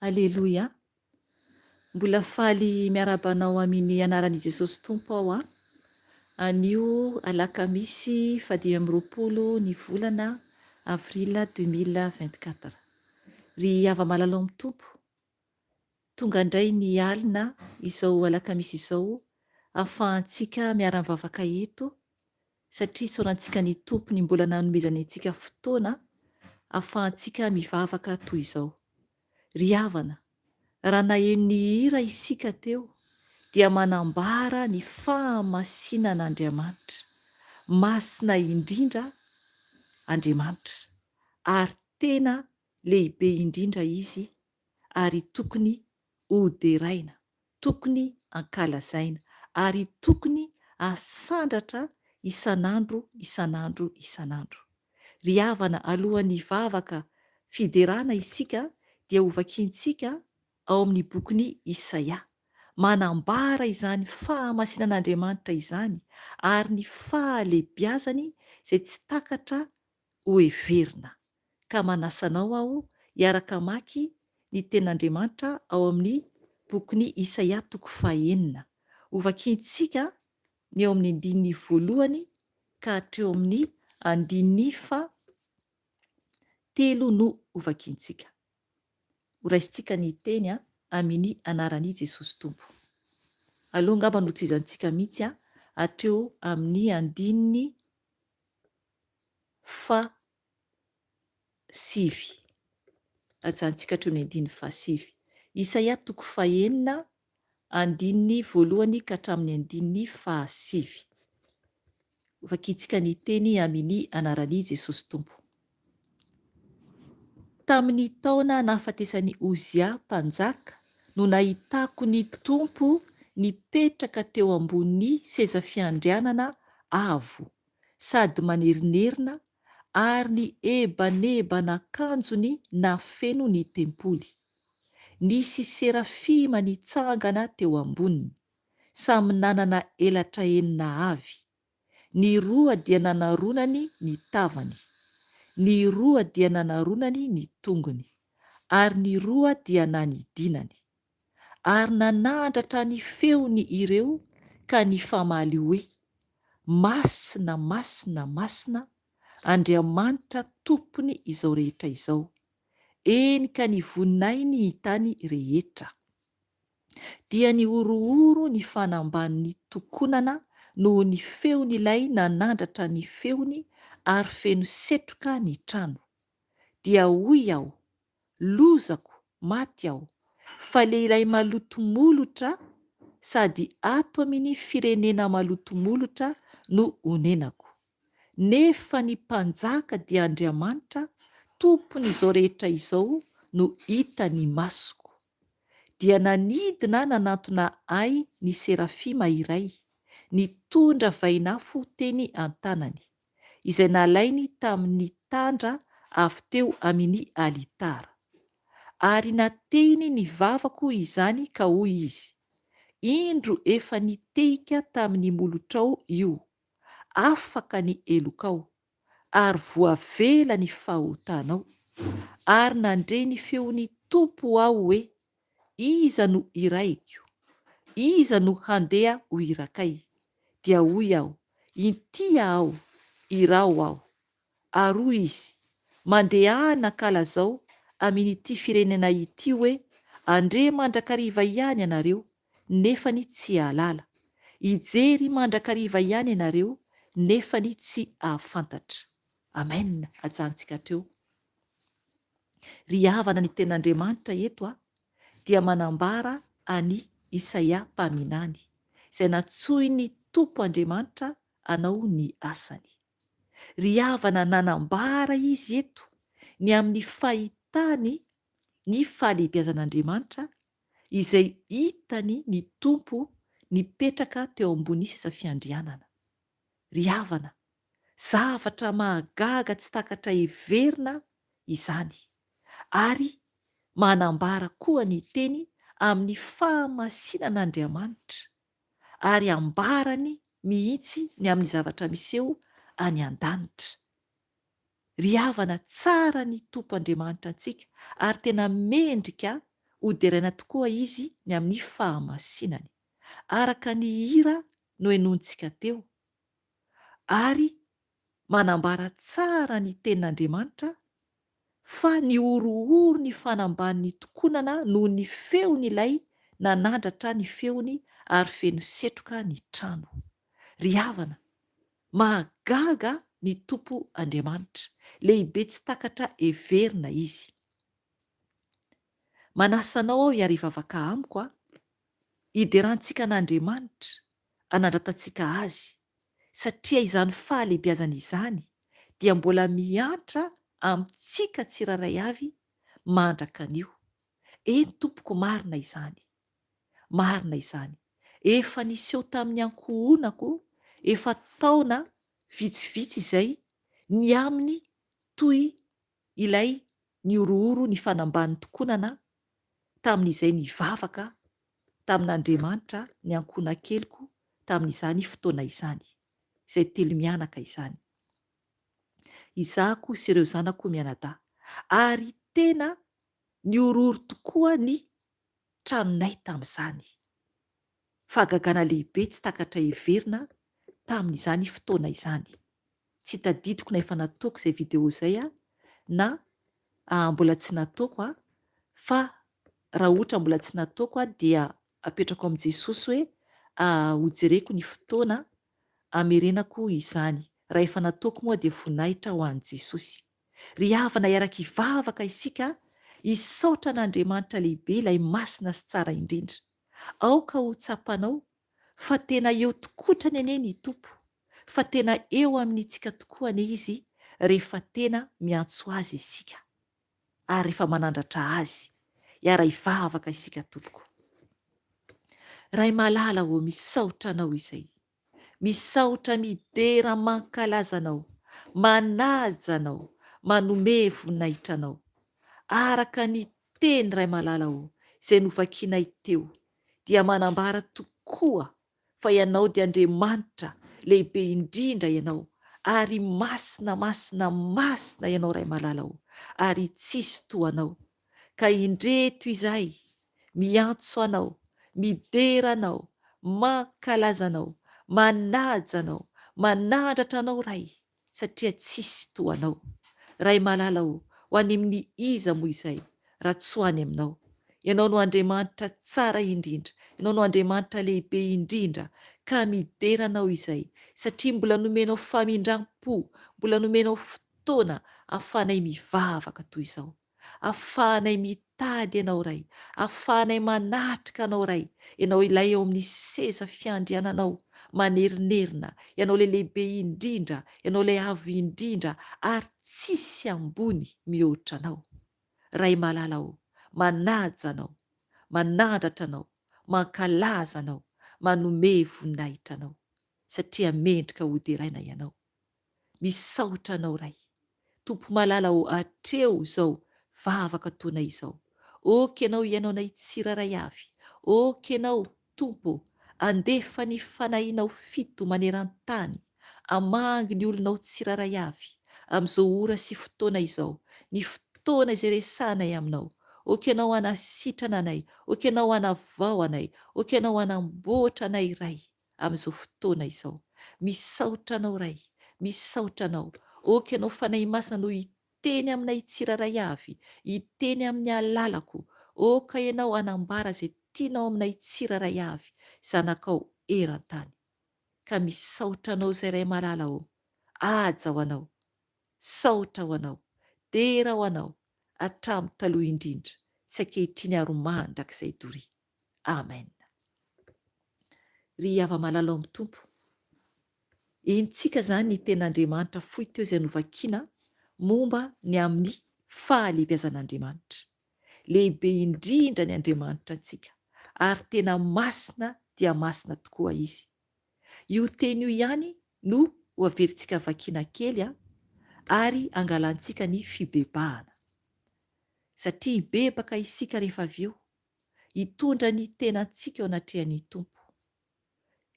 Aleloia! Mbola faly miarahaba anao amin ny anaran i Jesosy Tompo aho a! Anio alakamisy faha 25 ny volana avril 2024. Ry hava-malala ao amin'ny Tompo, tonga indray ny alina izao alakamisy izao ahafahantsika miara-mivavaka eto satria isaorantsika ny Tompo ny mbola nanomezany antsika fotoana ahafahantsika mivavaka toy izao. Ry havana, raha naheno ny hira isika teo dia manambara ny fahamasinan'Andriamanitra. Masina indrindra Andriamanitra ary tena lehibe indrindra Izy ary tokony hoderaina. tokony ankalazaina ary tokony asandratra isan'andro isan'andro isan'andro. Ry havana alohan'ny hivavaka fiderana isika dia hovakiantsika ao amin'ny bokin'i Isaia. Manambara izany fahamasinan'Andriamanitra izany ary ny fahalebiazany izay tsy takatra hoheverina. Ka manasa anao aho hiaraka hamaky ny Tenin'Andriamanitra ao amin'ny bokin'i Isaia toko fahenina. Hovakintsika ny eo amin'ny andininy voalohany ka hatreo amin'ny andininy faha telo no hovakintsika. Horaisintsika ny teny amin'ny anaran'i Jesosy Tompo. Aleo angamba no tohizantsika mihitsy hatreo amin'ny andininy faha sivy. Ajanontsika hatreo amin'ny andininy fahasivy. Isaia toko fahenina, andininy voalohany ka hatramin'ny andininy fahasivy. Hovakintsika ny teny amin'ny anaran'i Jesosy Tompo. Tamin'ny taona nahafatesan'i Ozia mpanjaka no nahitako ny Tompo nipetraka teo ambonin'ny seza fiandrianana avo sady manerinerina ary ny ebaneban'akanjony nafeno ny tempoly. Nisy serafima nitsangana teo amboniny, samy nanana elatra enina avy. Ny roa dia nanaronany ny tavany, ny roa dia nanaronany ny tongony, ary ny roa dia nanidinany. Ary nanandratra ny feony ireo ka nifamaly hoe, Masina, masina, masina, Andriamanitra Tompony izao rehetra izao, eny ka ny voninahiny ny tany rehetra. dia nihorohoro ny fanambanin'ny tokonana noho ny feon'ilay nanandratra ny feony ary feno setroka ny trano. Dia hoy aho, Lozako, maty aho, fa lehilahy maloto molotra sady ato amin'ny firenena maloto molotra no onenako. Nefa ny Mpanjaka dia Andriamanitra, Tompon'izao rehetra izao no hitan'ny masoko. Dia nanidina nanantona ahy ny serafima iray, nitondra vainafo teny an-tanany, izay nalainy tamin' ny tandra avy teo amin' ny alitara. Ary natehiny ny vavako izany ka hoy izy, Indro efa nitehika tamin' ny molotrao io, afaka ny helokao, ary voavela ny fahotanao. Ary nandre ny feon'ny Tompo aho hoe, Iza no hirahiko? Iza no handeha ho irakay? Dia hoy aho, Inty aho, iraho aho. Ary hoy Izy, Mandehana ka lazao amin'ity firenena ity hoe, Andre mandrakariva ihany ianareo, nefany tsy hahalala. Hijery mandrakariva ihany ianareo, nefany tsy hahafantatra. Amen! Ajanontsika hatreo. Ry havana ny tenin'Andriamanitra eto a, dia manambara an'i Isaia mpaminany, izay nantsoin'ny Tompo Andriamanitra hanao ny asany. Ry havana nanambara izy eto ny amin'ny fahitany ny fahalehibiazan'Andriamanitra izay hitany ny Tompo nipetraka teo ambony seza fiandrianana. Ry havana, zavatra mahagaga tsy takatra heverina izany, ary manambara koa ny teny amin'ny fahamasinan'Andriamanitra, ary ambarany mihitsy ny amin'ny zavatra miseho any an-danitra. Ry havana, tsara ny Tompo Andriamanitra antsika ary tena mendrika. Hoderaina tokoa Izy ny amin'ny fahamasinany. Araka ny hira nohenointsika teo. Ary manambara tsara ny Tenin'Andriamanitra fa nihorohoro ny fanambanin'ny tokonana noho ny feon'ilay nanandratra ny feony ary feno setroka ny trano. Ry havana, mahagaga ny Tompo Andriamanitra, lehibe tsy takatra heverina Izy. Manasa anao aho hiara-hivavaka amiko a! Hiderantsika an'Andriamanitra, hanandratantsika Azy, satria izany fahalehibiazana izany dia mbola miantra amintsika tsirairay avy mandraka anio. Eny tompoko marina izany. Marina izany. Efa niseho tamin'ny ankohonako efa taona vitsivitsy izay ny aminy toy ilay nihorohoro ny fanamban'ny tokonana tamin'izay nivavaka tamin'Andriamanitra ny ankohonakeliko tamin'izany fotoana izany, izay telomianaka izany. Izahako sy ireo zanako mianadahy. Ary tena nihorohoro tokoa ny tranonay tamin'izany. Fahagagana lehibe tsy takatra heverina tamin'izany fotoana izany. Tsy tadidiko na efa nataoko izay vidéo izay na mbola tsy nataoko fa raha ohatra mbola tsy nataoko dia apetrako amin'i Jesosy hoe hojereko ny fotoana hamerenako izany. Raha efa nataoko moa dia voninahitra ho an'i Jesosy. Ry havana hiaraka hivavaka isika hisaotra an'Andriamanitra lehibe ilay masina sy tsara indrindra. Aoka ho tsapanao fa tena eo tokotrany anie ny Tompo, fa tena eo aminitsika tokoa anie Izy rehefa tena miantso Azy isika ary rehefa manandratra Azy. Hiara-hivavaka isika tompoko. Ray malala ô misaotra Anao izay. Misaotra midera mankalaza Anao, manaja Anao, manome voninahitra Anao. Araka ny teny Ray malala ô izay novakianay teo dia manambara tokoa fa Ianao dia Andriamanitra lehibe indrindra Ianao ary masina masina masina Ianao Ray malala ô ary tsisy toa Anao ka indreto izahay miantso Anao midera Anao mankalaza Anao manaja Anao manandratra Anao Ray satria tsisy toa Anao. Ray malala ô, ho any amin'ny iza moa izay, raha tsy ho any Aminao? Ianao no Andriamanitra tsara indrindra, Ianao no Andriamanitra lehibe indrindra, ka midera Anao izay, satria mbola nomenao famindram-po, mbola nomenao fotoana ahafahanay mivavaka toy izao. Afahanay mitady Ianao Ray, afahanay manatrika Anao Ray, Ianao ilay eo amin'ny seza fiandriananao manerinerina, Ianao ilay lehibe indrindra, Ianao ilay avo indrindra ary tsisy ambony mihoatra Anao. Ray malala ô, manaja Anao, manandratra Anao, mankalaza Anao, manome voninahitra Anao, satria mendrika hoderaina Ianao. Misaotra anao Ray. Tompo malala ô hatreo izao vavaka ataonay izao. Ok ianao hihaino anay tsirairay avy. Ok ianao Tompo ô andefa ny fanahinao fito maneran-tany hamangy ny olonao tsirairay avy amin'izao ora sy fotoana izao, ny fotoana izay resahanay aminao. Ok ianao hanasitrana anay, ok ianao hanavao anay, ok ianao hanamboatra anay Ray. amin'izao fotoana izao. Misaotra Anao Ray, misaotra Anao. Ok Ianao Fanahy Masina no hiteny aminay tsirairay avy, hiteny amin'ny alalako. Ok Ianao hanambara izay tianao aminay tsirairay avy, zanakao eran-tany. Ka misaotra Anao izay Ray malala ô. Haja ho Anao. Saotra ho Anao. Dera ho Anao, hatramin'ny taloha indrindra sy ankehitriny ary ho mandrakizay doria. Amen. Ry hava-malala ao amin'ny Tompo, henontsika izany ny tenin'Andriamanitra fohy teo izay novakiana momba ny amin'ny fahalehibiazan'Andriamanitra. Lehibe indrindra ny Andriamanitra antsika, ary tena masina dia masina tokoa Izy. Io teny io ihany no ho averintsika vakiana kely ary angalantsika ny fibebahana. Satria hibebaka isika rehefa avy eo, hitondra ny tenantsika eo anatrehan'ny Tompo.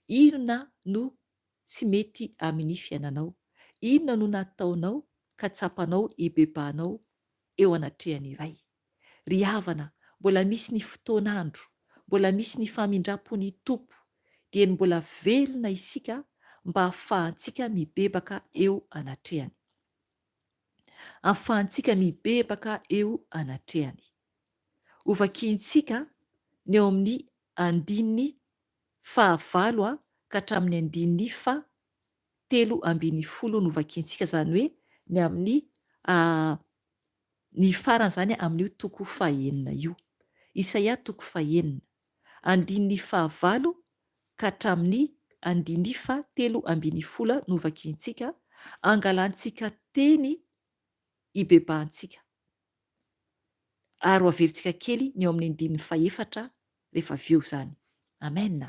Inona no tsy mety amin'ny fiainanao? Inona no nataonao ka tsapanao hibebahanao eo anatrehan'ny Ray? Ry havana, Mbola misy ny fotoan'andro, mbola misy ny famindram-pon'ny Tompo, dieny mbola velona isika mba hahafahantsika mibebaka eo anatrehany. Ahafahantsika mibebaka eo anatrehany. Hovakiantsika ny eo amin'ny andininy fahavalo ka hatramin'ny andininy faha 13 novakiantsika, izany hoe ny amin'ny ny farany izany amin'io toko fahenina io. Isaia toko fahenina, andininy fahavalo ka hatramin'ny andininy faha 13 novakiantsika, angalantsika teny hibebahantsika. Ary ho averintsika kely ny eo amin'ny andininy fahefatra rehefa avy eo izany. Amen.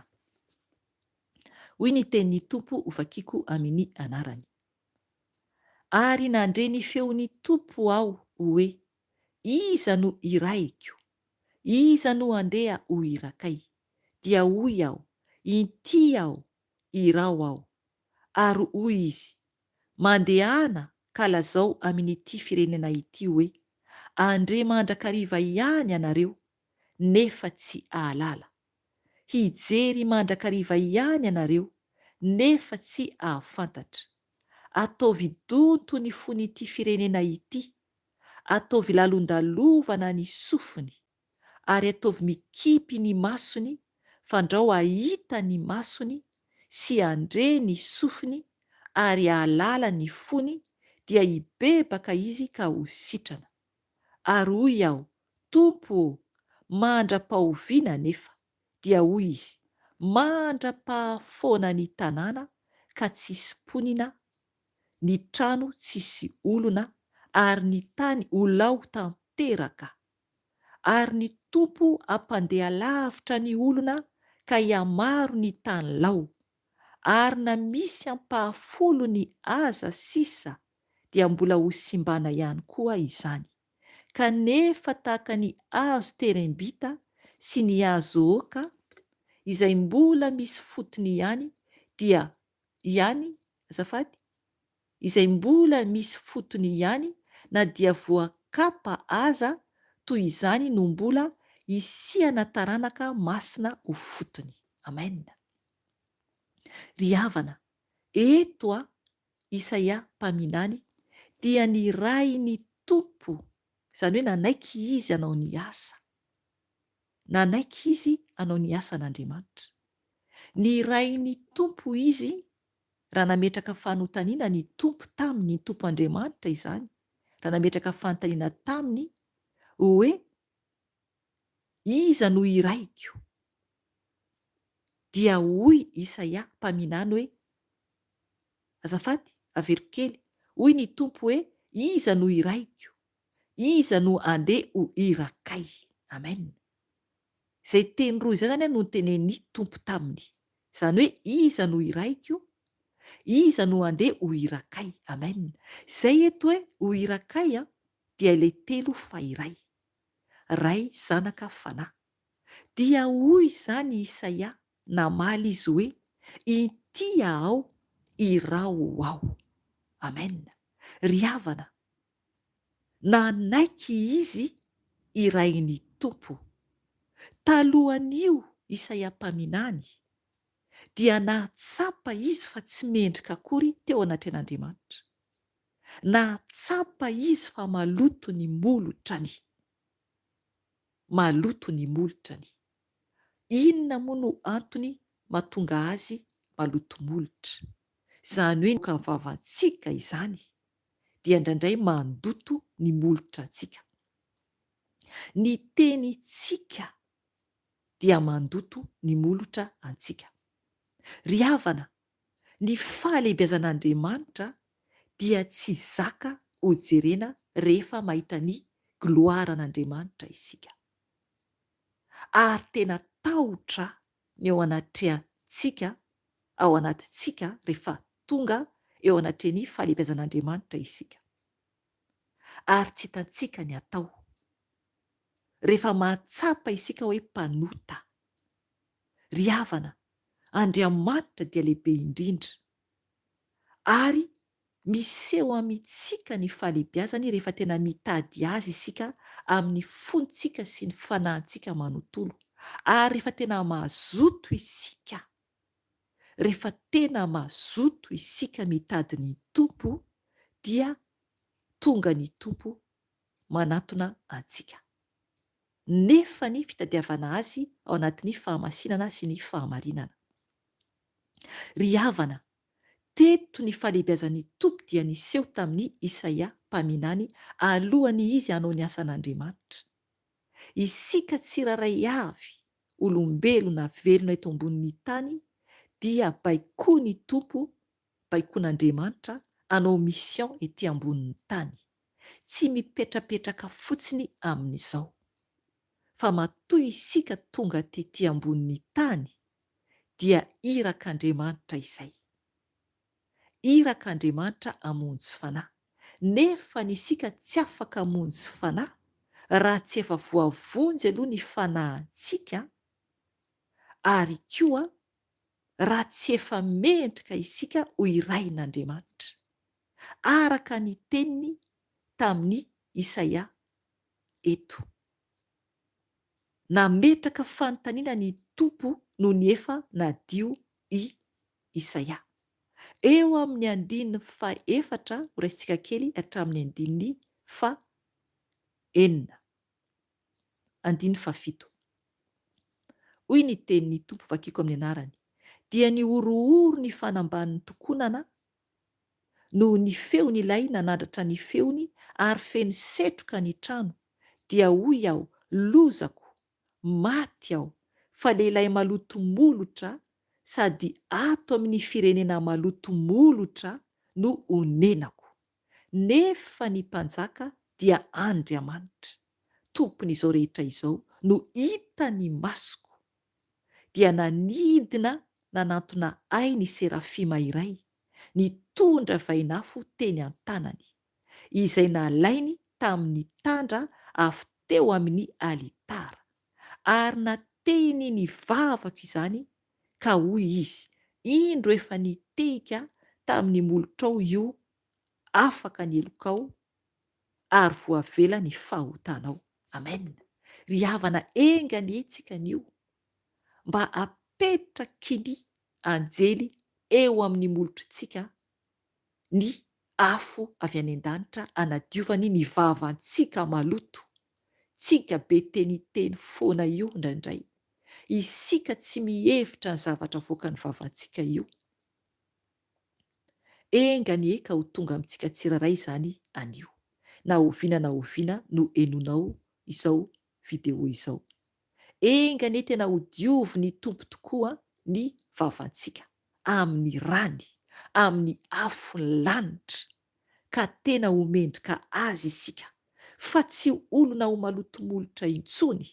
Hoy ny tenin'ny Tompo hovakiko amin'ny anarany. Ary nandre ny feon'ny Tompo aho hoe, Iza no hirahiko? Iza no handeha ho irakay? Dia hoy aho, Inty aho, iraho aho. Ary hoy Izy, Mandehana ka lazao amin'ity firenena ity hoe, Handre mandrakariva ihany ianareo, nefa tsy hahalala. Hijery mandrakariva ihany ianareo, nefa tsy hahafantatra. Ataovy donto ny fon'ity firenena ity, ataovy lalondalovana ny sofiny, ary ataovy mikipy ny masony fandrao hahita ny masony sy handre ny sofiny ary hahalala ny fony dia hibebaka izy ka ho sitrana. Ary hoy aho, Tompo ô, mandra-pahoviana anefa? Dia hoy izy, Mandra-pahafoana ny tanàna ka tsy hisy mponina, ny trano tsy hisy olona, ary ny tany ho lao tanteraka. Ary ny Tompo hampandeha lavitra ny olona ka hihamaro ny tany lao. Ary na misy ampahafolony aza sisa dia mbola ho simbana ihany koa izany. Kanefa tahaka ny hazo terembita sy ny hazo oaka izay mbola misy fotony ihany dia ihany azafady, izay mbola misy fotony ihany na dia voakapa aza toy izany no mbola hisiana taranaka masina ho fotony. Amen. Ry havana, eto a Isaia mpaminany dia nirahin'ny Tompo, izany hoe nanaiky izy hanao ny asa. Nanaiky izy hanao ny asan'Andriamanitra. Nirahin'ny Tompo izy raha nametraka fanontaniana ny Tompo taminy, ny Tompo Andriamanitra izany, raha nametraka fanontaniana taminy hoe, Iza no hirahiko? Dia hoy Isaia mpaminany hoe, Azafady, averiko kely, hoy ny Tompo hoe, Iza no hirahiko? Iza no handeha ho irakay? Amen. Izay teny roa izay izany no notenenin'ny Tompo taminy. Izany hoe iza no hirahiko? Iza no handeha ho irakay? Amen. Izay eto hoe ho irakay dia ilay telo fa iray. Ray, Zanaka, Fanahy. Dia hoy izany i Isaia, namaly izy hoe, Inty aho, iraho aho. Amen. Ry havana, Nanaiky izy irahin'ny Tompo. Talohan'io Isaia mpaminany, dia nahatsapa izy fa tsy mendrika akory teo anatrehan'Andriamanitra. Nahatsapa izy fa maloto ny molotrany. Maloto ny molotrany. Inona moa no antony mahatonga azy maloto molotra? Izany hoe ny vavantsika izany dia indraindray mandoto ny molotra antsika. Ny tenintsika dia mandoto ny molotra antsika. Ry havana, ny fahalehibiazan'Andriamanitra dia tsy zaka hojerena rehefa mahita ny gloire-n'Andriamanitra isika. Ary tena tahotra ny eo anatrehantsika, ao anatintsika rehefa tonga eo anatrehan'ny fahalehibiazan'Andriamanitra isika. Ary tsy hitantsika ny atao. Rehefa mahatsapa isika hoe mpanota. Ry havana, Andriamanitra dia lehibe indrindra. Ary. Miseho amintsika ny fahalehibiazany rehefa tena mitady Azy isika amin'ny fontsika sy ny fanahintsika manontolo, ary rehefa tena mazoto isika. Rehefa tena mazoto isika mitady ny Tompo dia tonga ny Tompo manatona antsika. Nefa ny fitadiavana Azy ao anatin'ny fahamasinana sy ny fahamarinana. Ry havana, teto ny fahalehibiazan'ny Tompo dia niseho tamin'i Isaia mpaminany alohan'ny izy hanao ny asan'Andriamanitra. Isika tsirairay avy, olombelona velona eto ambonin'ny tany, dia baikoin'ny Tompo, baikoin'Andriamanitra hanao mission ety ambonin'ny tany. Tsy mipetrapetraka fotsiny amin'izao. Fa matoa isika tonga tety ambonin'ny tany, dia irak'Andriamanitra izay. Irak'Andriamanitra hamonjy fanahy. Nefa ny isika tsy afaka hamonjy fanahy raha tsy efa voavonjy aloha ny fanahintsika ary koa raha tsy efa mendrika isika ho irahin'Andriamanitra. Araka ny teniny tamin'i Isaia eto. Nametraka fanontaniana ny Tompo nony efa nadio i Isaia. Eo amin'ny andininy fahefatra, horaisintsika kely hatramin'ny andininy fahenina. Andininy fahafito. Hoy ny tenin'ny Tompo vakiko amin'ny anarany, Dia nihorohoro ny fanambanin'ny tokonana noho ny feon'ilay nanandratra ny feony ary feno setroka ny trano, dia hoy aho, Lozako! Maty aho, fa lehilahy maloto molotra sady ato amin'ny firenena maloto molotra no onenako. Nefa ny Mpanjaka dia Andriamanitra, Tompon'izao rehetra izao, no hitan'ny masoko. Dia nanidina nanantona ahy ny serafima iray, nitondra vainafo teny an-tanany, izay nalainy tamin'ny tandra avy teo amin'ny alitara, ary natehiny ny vavako izany, ka hoy izy, Indro efa nitehika tamin'ny molotrao io, afaka ny helokao, ary voavela ny fahotanao. Amen! Ry havana enga anie tsika anio mba apetraky ny anjely eo amin'ny molotritsika ny afo avy any an-danitra anadiovany ny vavantsika maloto, tsika be teniteny foana io indraindray, isika tsy mihevitra ny zavatra avoakan'ny vavantsika io. Enga anie ka ho tonga amintsika tsirairay izany anio, na oviana na oviana no henonao izao video izao. Enga anie tena ho diovin'ny Tompo tokoa ny vavantsika amin'ny rany, amin'ny afon'ny lanitra, ka tena ho mendrika Azy isika, fa tsy olona ho maloto molotra intsony.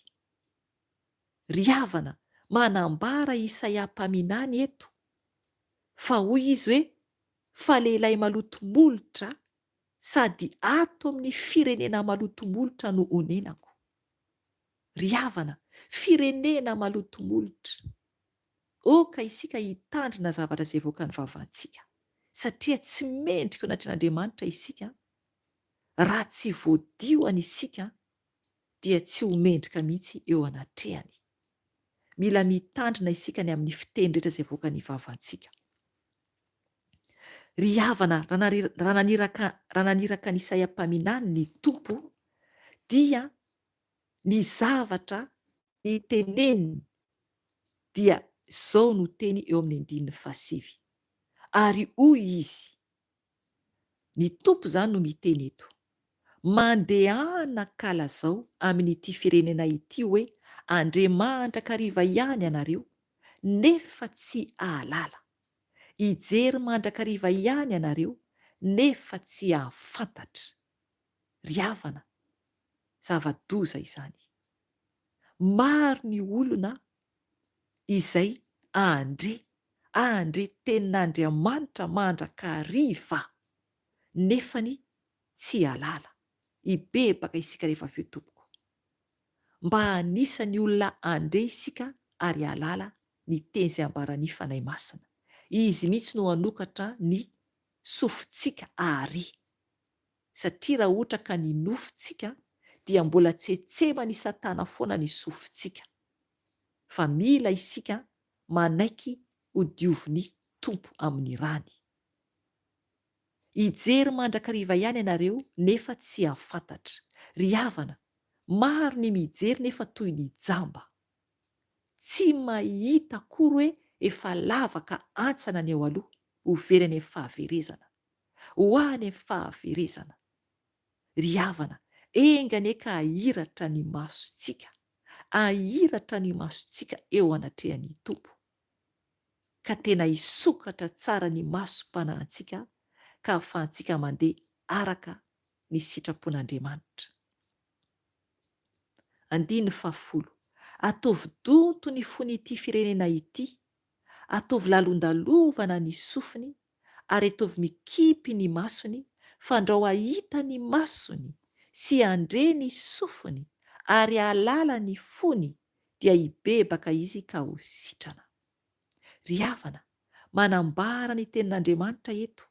Ry havana, manambara Isaia mpaminany eto, fa hoy izy hoe, Fa lehilahy maloto molotra sady ato amin'ny firenena maloto molotra no onenako. Ry havana, firenena maloto molotra. Oka isika hitandrina zavatra izay avoakan'ny vavantsika, satria tsy mendrika eo anatrehan'Andriamanitra isika, raha tsy voadio an isika dia tsy ho mendrika mihitsy eo anatrehany. Mila mitandrina isika ny amin'ny fiteny rehetra izay avoakan'ny vavantsika. Ry havana, raha naniraka raha naniraka an'i Isaia mpaminany ny Tompo, dia ny zavatra niteneniny dia izao no teny eo amin'ny andininy fahasivy, Ary hoy izy, Ny Tompo izany no miteny eto, Mandehana ka lazao amin'ity firenena ity hoe Andriamandrakariva ihany ianareo, nefa tsy hahalala. Hijery mandrakariva ihany ianareo, nefa tsy hahafantatra. Ry havana, zava-doza izany. Maro ny olona izay handre, handre tenin'Andriamanitra mandrakariva, nefany tsy hahalala. Hibebaka isika rehefa avy eo tompoko. Mba anisan'ny olona handre isika ary hahalala ny teny izay ambaran'ny Fanahy Masina. Izy mihitsy no hanokatra ny. sofintsika àry. Satria raha ohatra ka ny nofontsika dia mbola tsetseman' i Satana foana ny sofintsika. Fa mila isika manaiky ho diovin'ny Tompo amin'ny rany. Hijery mandrakariva ihany ianareo nefa tsy hahafantatra. Ry havana, maro ny mijery nefa toy ny jamba. Tsy mahita akory hoe efa lavaka hantsana ny eo aloha, ho very any amin'ny fahaverezana. Ho any amin'ny fahaverezana. Ry havana, enga anie ka hahiratra ny masontsika, hahiratra ny masontsika eo anatrehan'ny Tompo. Ka tena hisokatra tsara ny masom-panahintsika ka hahafahantsika mandeha araka ny sitrapon'Andriamanitra. Andininy fahafolo, Ataovy donto ny fon'ity firenena ity, ataovy lalondalovana ny sofiny, ary ataovy mikipy ny masony, fandrao hahita ny masony, sy handre ny sofiny, ary hahalala ny fony, dia hibebaka izy ka ho sitrana. Ry havana, manambara ny tenin'Andriamanitra eto,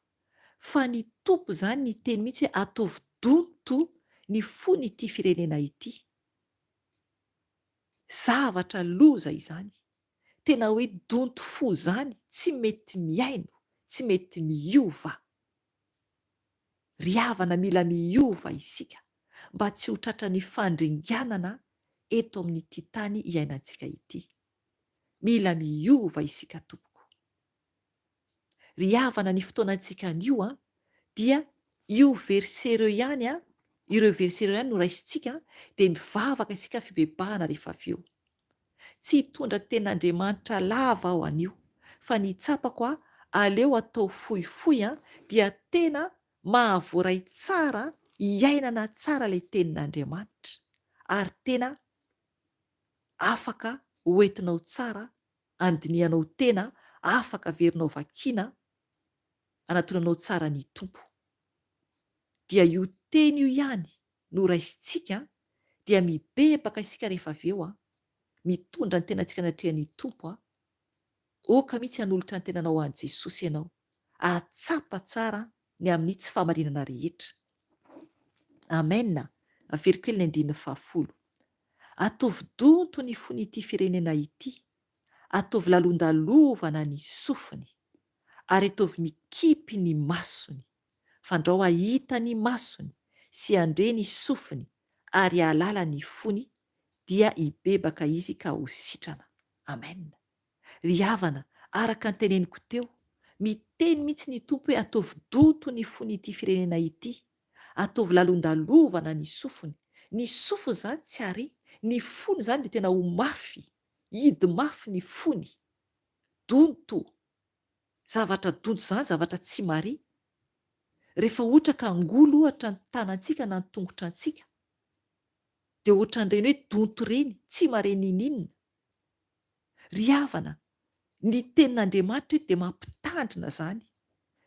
fa ny Tompo izany niteny mihitsy hoe ataovy donto ny fon'ity firenena ity. Zavatra loza izany. Tena hoe donto fo izany, tsy mety mihaino, tsy mety miova. Ry havana mila miova isika mba tsy ho tratran'ny fandringanana eto amin'ity tany iainantsika ity. Mila miova isika tompoko. Ry havana ny fotoanantsika anio an, dia io verset ireo ihany an, ireo verset ireo ihany no raisintsika dia mivavaka isika fibebahana rehefa avy eo. Tsy hitondra tenin'Andriamanitra lava aho anio fa ny tsapako a aleo atao fohifohy an dia tena mahavoaray tsara hiainana tsara ilay tenin'Andriamanitra ary tena afaka hoentinao tsara andinihanao tena afaka averinao vakiana anatonanao tsara ny Tompo. Dia io teny io ihany no raisintsika dia mibebaka isika rehefa avy eo an, mitondra ny tenantsika anatrehan'ny Tompo an, oka mihitsy hanolotra ny tenanao ho an'i Jesosy ianao, hahatsapa tsara ny amin'ny tsy fahamarinana rehetra. Amen, averiko kely ny andininy fahafolo. Ataovy donto ny fon'ity firenena ity, ataovy lalondalovana ny sofiny, ary ataovy mikipy ny masony, fandrao hahita ny masony sy handre ny sofiny ary hahalala ny fony, dia hibebaka izy ka ho sitrana. Amen. Ry havana, araka ny teneniko teo, miteny mihitsy ny Tompo hoe ataovy donto ny fon'ity firenena ity, Ataovy lalondalovana ny sofiny. Ny sofiny izany tsy hare, ny fony izany dia tena ho mafy, hidy mafy ny fony. Donto. Zavatra donto izany zavatra tsy mare. Rehefa ohatra ka angola ohatra ny tanantsika na ny tongotrantsika, dia ohatran'ireny hoe donto ireny, tsy mare n'inon'inona. Ry havana, ny tenin'Andriamanitra eto dia mampitandrina izany.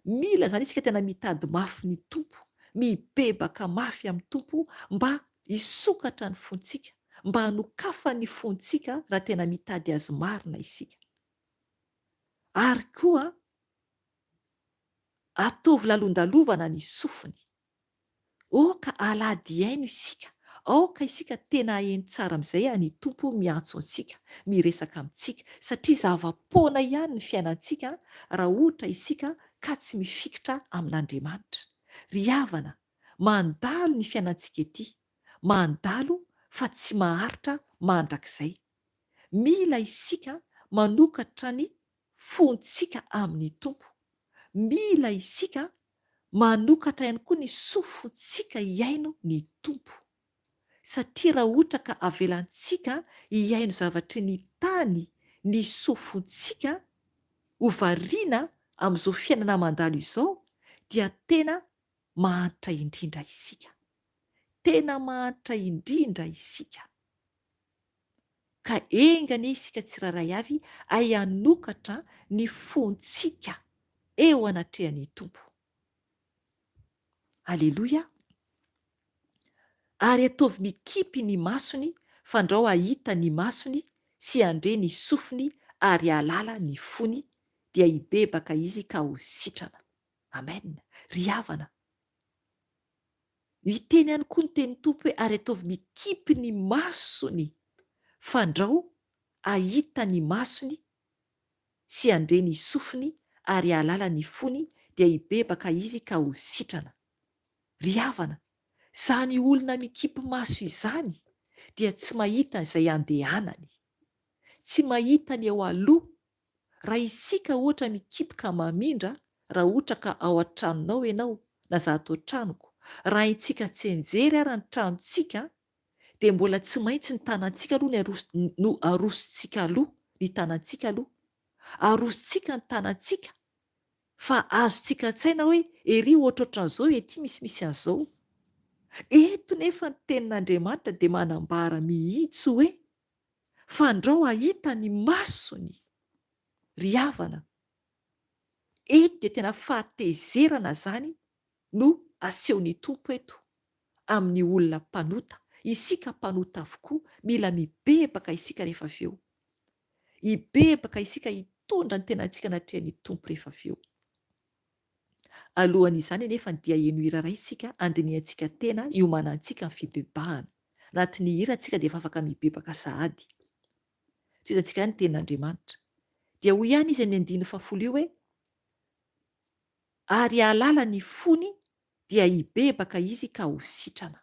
Mila izany isika tena mitady mafy ny Tompo, mibebaka mafy amin'ny Tompo mba hisokatra ny fontsika, mba hanokafany ny fontsika raha tena mitady Azy marina isika. Ary koa, ataovy lalondalovana ny sofiny. Aoka alady hihaino isika, aoka isika tena haheno tsara amin'izay ny Tompo miantso antsika, miresaka amintsika, satria zava-poana ihany ny fiainantsika raha ohatra isika ka tsy mifikitra amin'Andriamanitra. Ry havana, mandalo ny fiainantsika ety, mandalo fa tsy maharitra mandrakizay. Mila isika manokatra ny fontsika amin'ny Tompo. Mila isika manokatra ihany koa ny sofintsika hihaino ny Tompo. Satria raha ohatra ka avelantsika hihaino zavatry ny tany ny sofintsika, ho variana amin'izao fiainana mandalo izao, dia tena mahantra indrindra isika. Tena mahantra indrindra isika. Ka enga anie isika tsirairay avy hay hanokatra ny fontsika eo anatrehan'ny Tompo. Aleloia! Ary ataovy mikipy ny masony fandrao hahita ny masony sy handre ny sofiny ary hahalala ny fony, dia hibebaka izy ka ho sitrana. Amen. Ry havana, miteny ihany koa ny tenin'ny Tompo hoe ary ataovy mikipy ny masony fandrao hahita ny masony sy handre ny sofiny ary hahalala ny fony dia hibebaka izy ka ho sitrana. Ry havana, izany olona mikipy maso izany dia tsy mahita izay andehanany. Tsy mahita ny eo aloha. Raha isika ohatra mikipy ka mamindra, raha ohatra ka ao an-tranonao ianao na za ato an-tranoko, raha haintsika tsianjery ara ny tranontsika dia mbola tsy maintsy ny tanantsika aloha ny aroso no arosontsika aloha ny tanantsika aloha. Arosontsika ny tanantsika fa azontsika an-tsaina hoe ery ohatrohatran'izao, ety misimisy an'izao. Eto nefa ny tenin'Andriamanitra dia manambara mihitsy hoe fandrao hahita ny masony ry havana. Eto dia tena fahatezerana izany no asehon'ny Tompo eto amin'ny olona mpanota. Isika mpanota avokoa, mila mibebaka isika rehefa avy eo. Hibebaka isika hitondra ny tenantsika anatrehan'ny Tompo rehefa avy eo. Alohan'izany anefa dia heno hira iray isika handinihantsika tena hiomanantsika amin'ny fibebahana. Anatin'ny hira tsika dia efa afaka mibebaka sahady. Tohizantsika ihany ny tenin'Andriamanitra. Dia hoy ihany izy amin'ny andininy fahafolo io hoe, Ary hahalala ny fony dia hibebaka izy ka ho sitrana.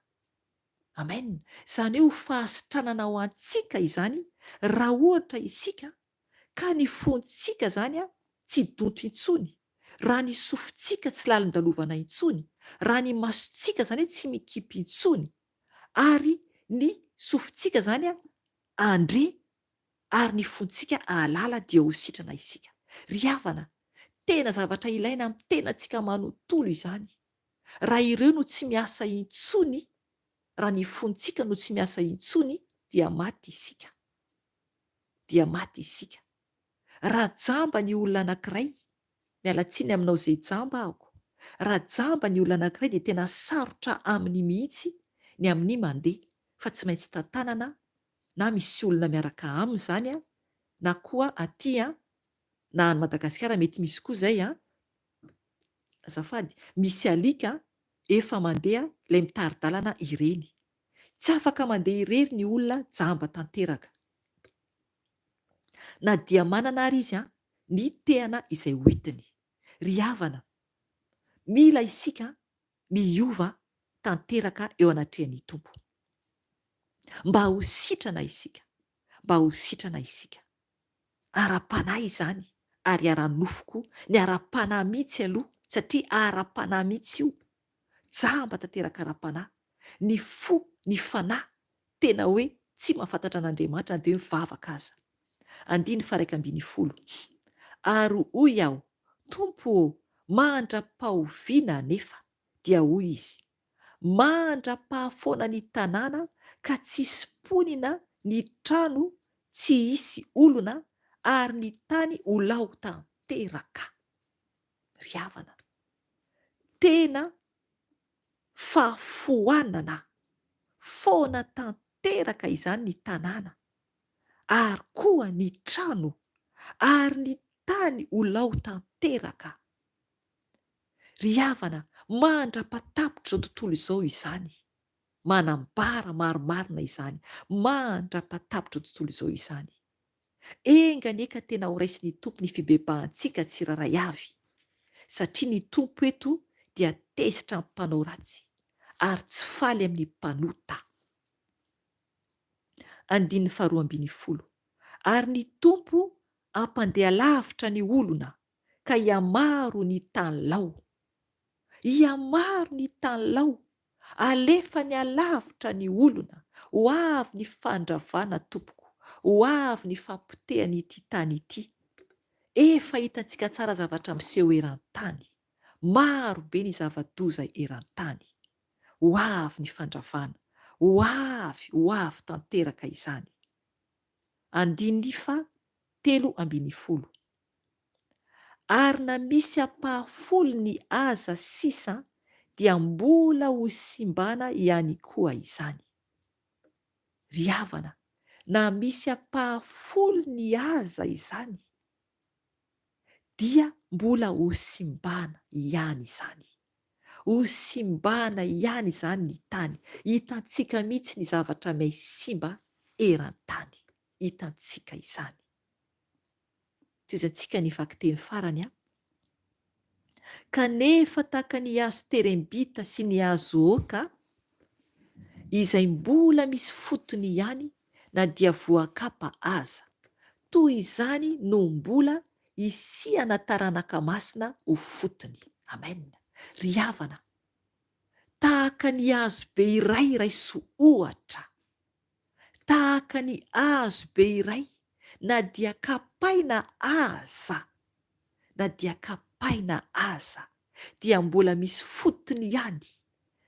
Amen! Izany hoe ho fahasitranana ho antsika izany raha ohatra isika ka ny fontsika izany tsy donto intsony, raha ny sofintsika tsy lalin-dalovana intsony, raha ny masontsika izany tsy mikipy intsony, ary ny sofintsika izany handre ary ny fontsika hahalala dia ho sitrana isika. Ry havana, tena zavatra ilaina amin'ny tenantsika manontolo izany. Raha ireo no tsy miasa intsony, raha ny fontsika no tsy miasa intsony dia maty isika. Dia maty isika. Raha jamba ny olona anankiray, miala tsiny aminao izay jamba ahako, raha jamba ny olona anankiray dia tena sarotra aminy mihitsy ny amin'ny mandeha fa tsy maintsy tantanana na misy olona miaraka aminy izany an, na koa aty an, na any Madagasikara mety misy koa izay an, azafady, misy alika efa mandeha ilay mitari-dalana ireny. Tsy afaka mandeha irery ny olona jamba tanteraka. Na dia manana ary izy an, ny tehana izay hoentiny. Ry havana, mila isika miova tanteraka eo anatrehan'ny Tompo. Mba ho sitrana isika, mba ho sitrana isika. Ara-panahy izany ary ara-nofo koa, ny ara-panahy mihitsy aloha satria ara-panahy mihitsy io. Jamba tanteraka ara-panahy. Ny fo, ny fanahy, tena hoe tsy mahafantatra an'Andriamanitra na dia hoe mivavaka aza. Andininy faha-11. Ary hoy aho, Tompo ô, mandra-pahoviana anefa? Dia hoy Izy, Mandra-pahafoana ny tanàna ka tsy hisy mponina ny trano tsy hisy olona ary ny tany ho lao tanteraka. Ry havana, tena fahafoanana, foana tanteraka izany ny tanàna ary koa ny trano ary ny tany ho lao tanteraka. Ry havana, mandra-patapitr'izao tontolo izao izany, manambara marimarina izany, mandra-patapitr'izao tontolo izao izany. Enga anie ka tena ho raisin'ny Tompo ny fibebahantsika tsirairay avy, satria ny Tompo eto dia tezitra amin'ny mpanao ratsy, ary tsy faly amin'ny mpanota. Andininy faharoa ambinifolo. Ary ny Tompo hampandeha lavitra ny olona, ka hihamaro ny tany lao. Hihamaro ny tany lao, alefany alavitra ny olona, ho avy ny fandravana tompoko, ho avy ny fahapotehana ity tany ity. Efa hitantsika tsara zavatra miseho eran-tany. Maro be ny zava-doza eran-tany. Ho avy ny fandravana. Ho avy, ho avy tanteraka izany. Andininy faha 13. Ary na misy ampahafolony aza sisa dia mbola ho simbana ihany koa izany. Ry havana, na misy ampahafolony aza izany. Dia mbola ho simbana ihany izany. Ho simbana ihany izany ny tany. Hitantsika mihitsy ny zavatra mihay simba eran-tany. Hitantsika izany. Tohizantsika ny vakiteny farany an. Kanefa tahaka ny hazo terembita sy ny hazo oaka, izay mbola misy fotony ihany na dia voakapa aza, toy izany no mbola hisiana taranaka masina ho fotony. Amen. Ry havana, tahaka ny hazo be iray raiso ohatra, tahaka ny hazo be iray na dia kapaina aza, na dia kapaina aza, dia mbola misy fotony ihany,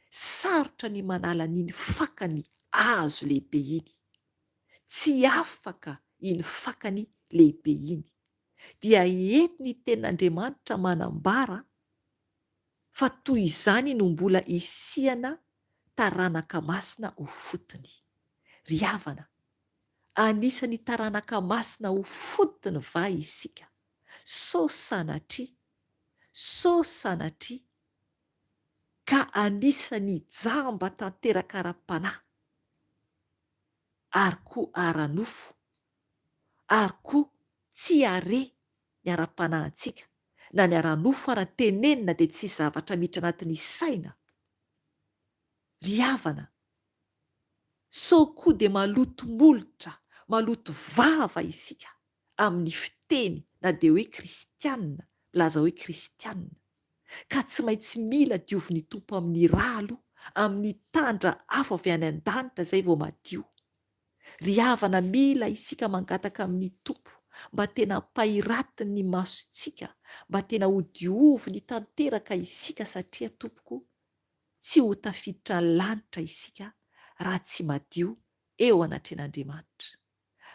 sarotra ny manala an'iny fakany hazo lehibe iny, tsy afaka iny fakany lehibe iny, dia eto ny tenin'Andriamanitra manambara fa toy izany no mbola hisiana taranaka masina ho fotony. Ry havana, anisan'ny taranaka masina ho fotony va isika? Sao sanatria, sao sanatria ka anisan'ny jamba tanteraka ara-panahy ary koa ara-nofo ary koa tsy hare ny ara-panahintsika na ny ara-nofo ara tenenina dia tsy zavatra miditra anatin'ny saina. Ry havana, sao koa dia maloto molotra, maloto vava isika amin'ny fiteny na dia hoe kristiana, milaza hoe kristiana, ka tsy maintsy mila diovin'ny Tompo amin'ny rà aloha, amin'ny tandra afo avy any an-danitra izay vao madio. Ry havana mila isika mangataka amin'ny Tompo mba tena ampahiratiny ny masontsika mba tena ho dioviny tanteraka isika satria tompoko tsy ho tafiditra ny lanitra isika raha tsy madio eo anatrehan'Andriamanitra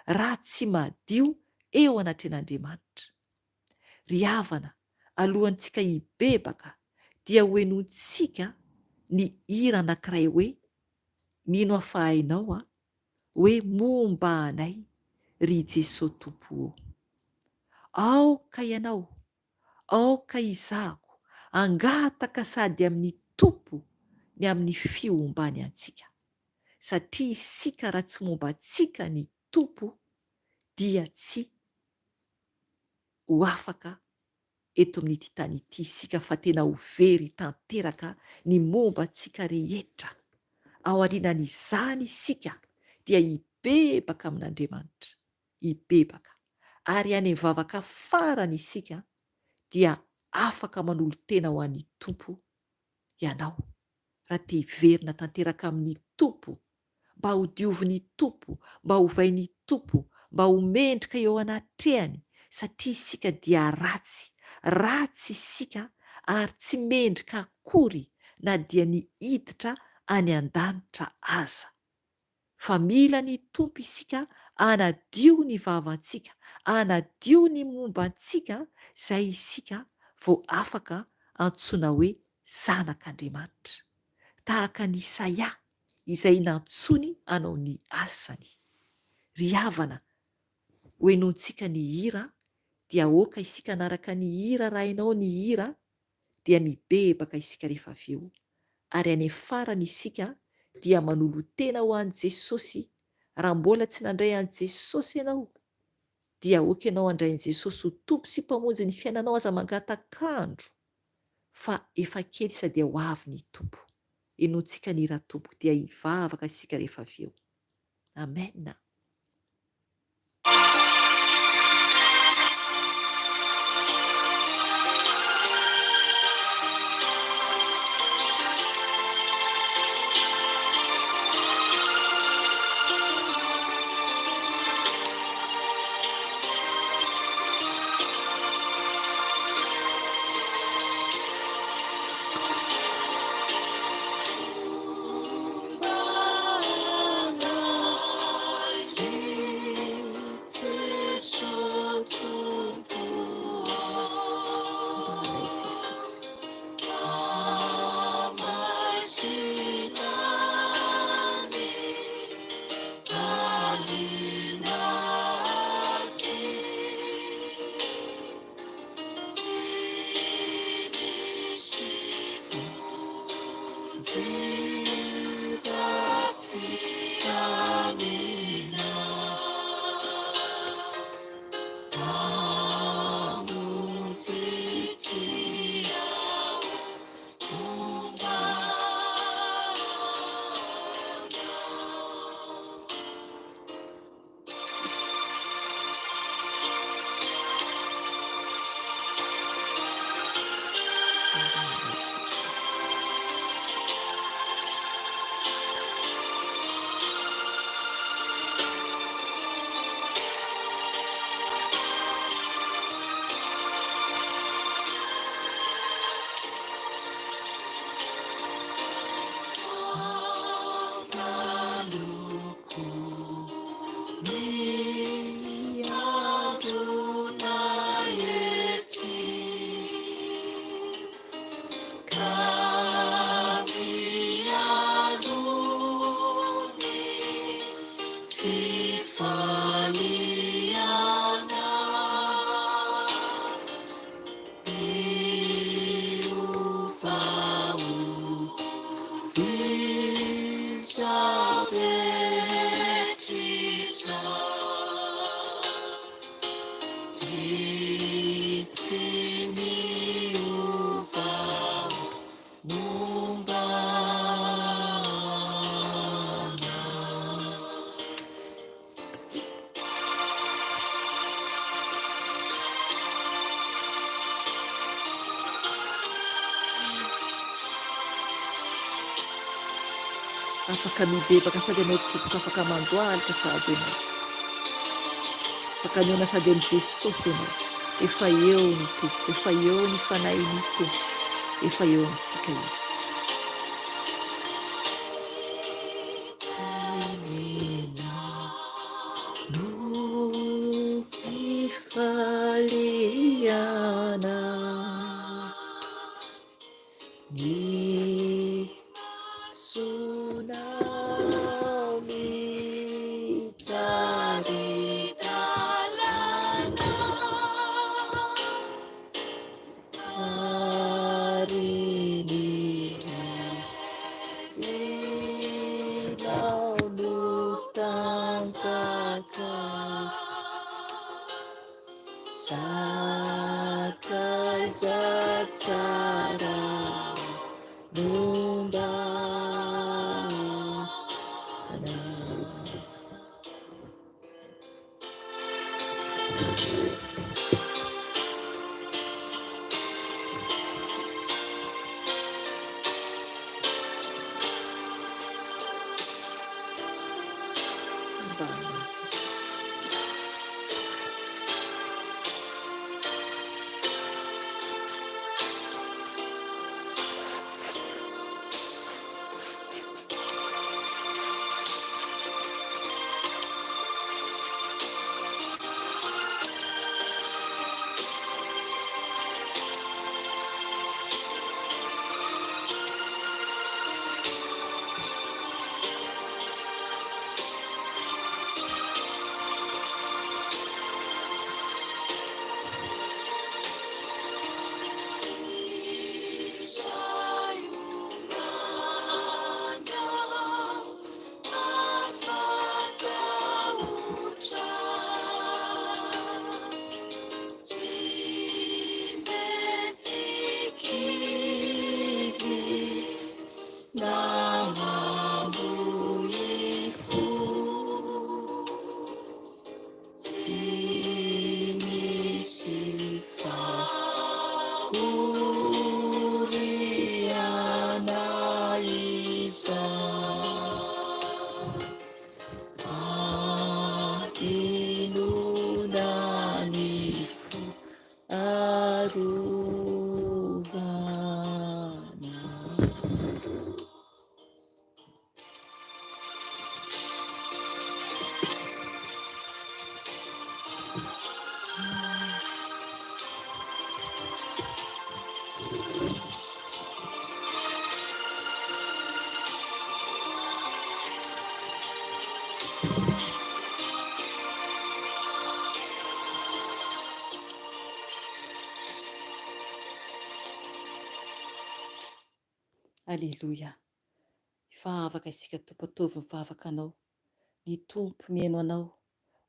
raha tsy madio eo anatrehan'Andriamanitra. Ry havana alohantsika hibebaka dia ho henointsika ny hira anankiray hoe Mino aho fa hainao an, hoe momba anay ry Jeso Tompo ô. Aoka ianao, aoka izahako hangataka sady amin'ny Tompo ny amin'ny fiombany antsika, satria isika raha tsy momba antsika ny Tompo dia tsy ho afaka eto amin'ity tany ity isika fa tena ho very tanteraka ny momba antsika rehetra. Aorianan'izany isika dia hibebaka amin'Andriamanitra, hibebaka. Ary any amin'ny vavaka farany isika dia afaka manolo-tena ho an'ny Tompo ianao raha te hiverina tanteraka amin'ny Tompo mba ho diovin'ny Tompo, mba hovain'ny Tompo, mba ho mendrika eo anatrehany, satria isika dia ratsy, ratsy isika ary tsy mendrika akory na dia ny hiditra any an-danitra aza. Fa mila ny Tompo isika hanadio ny vavantsika, hanadio ny momba antsika, izay isika vao afaka antsoina hoe zanak'Andriamanitra. Tahaka an'i Isaia izay nantsoiny hanao ny asany. Ry havana, hohenointsika ny hira, dia aoka isika hanaraka ny hira raha hainao ny hira, dia mibebaka isika rehefa avy eo, ary any farany isika dia manolo-tena ho an'i Jesosy, raha mbola tsy nandray an'i Jesosy ianao, dia aoka ianao handray an'i Jesosy ho Tompo sy Mpamonjy ny fiainanao, aza mangatak'andro fa efa kely sisa dia ho avy ny Tompo. Henointsika ny hira Tompoko dia hivavaka isika rehefa avy eo. Amen. Afaka mibebaka sady ianao tompoko afaka mandohalika sady ianao. Afaka mihaona sady amin'i Jesosy ianao. Efa eo ny Tompo, efa eo ny Fanahin'ny Tompo, efa eo amintsika Izy. Ny masonao mitari-dalana ary ny herinao no tanjaka. Sakaiza tsara momba anao. Aleloia. Hivavaka isika Tompo ataovy ny vavaka anao. Ny Tompo mihaino anao.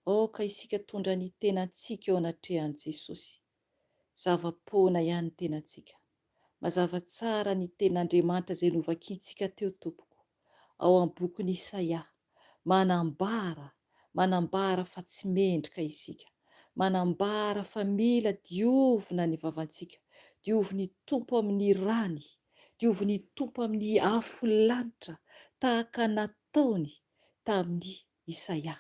Aoka isika tondra ny tenantsika eo anatrehan'i Jesosy. Zava-poana ihany ny tenantsika. Mazava tsara ny tenin'Andriamanitra izay novakintsika teo tompoko. Ao amin'ny bokin'i Isaia. Manambara, manambara fa tsy mendrika isika. Manambara fa mila diovina ny vavantsika. Diovin'ny Tompo amin'ny rany. Diovin'ny Tompo amin'ny afo lanitra tahaka nataony tamin'i Isaia.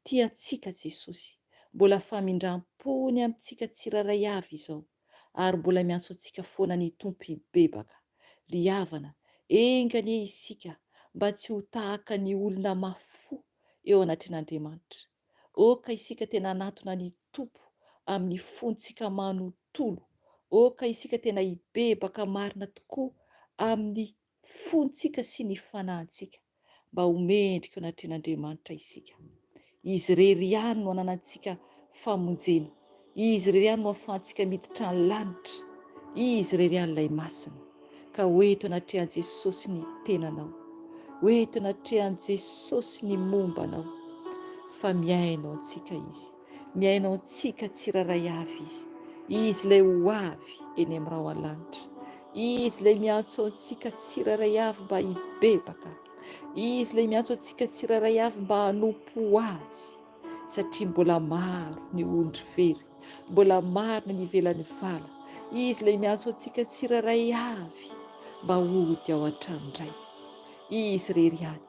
Tia antsika Jesosy. Mbola famindram-pony amintsika tsirairay avy izao. Ary mbola miantso antsika foana ny Tompo hibebaka. Ry havana, enga anie isika mba tsy ho tahaka ny olona mafy fo eo anatrehan'Andriamanitra. Aoka isika tena hanatona ny Tompo amin'ny fontsika manontolo. Aoka isika tena hibebaka marina tokoa amin'ny fontsika sy ny fanahintsika mba ho mendrika eo anatrehan'Andriamanitra isika. Izy irery ihany no ananantsika famonjena. Izy irery ihany no ahafahantsika miditra ny lanitra. Izy irery ihany ilay Masina. Ka ho eto anatrehan'i Jesosy ny tenanao. Ho eto anatrehan'i Jesosy ny momba anao. Fa mihaino antsika Izy. Mihaino antsika tsirairay avy Izy. Izy ilay ho avy eny amin'ny rahona lanitra. Izy ilay miantso antsika tsirairay avy mba hibebaka. Izy ilay miantso antsika tsirairay avy mba hanompo Azy. Satria mbola maro ny ondry very, mbola maro ny any ivelan'ny vala. Izy ilay miantso antsika tsirairay avy mba hody ao an-tranon-dRay. Izy irery ihany.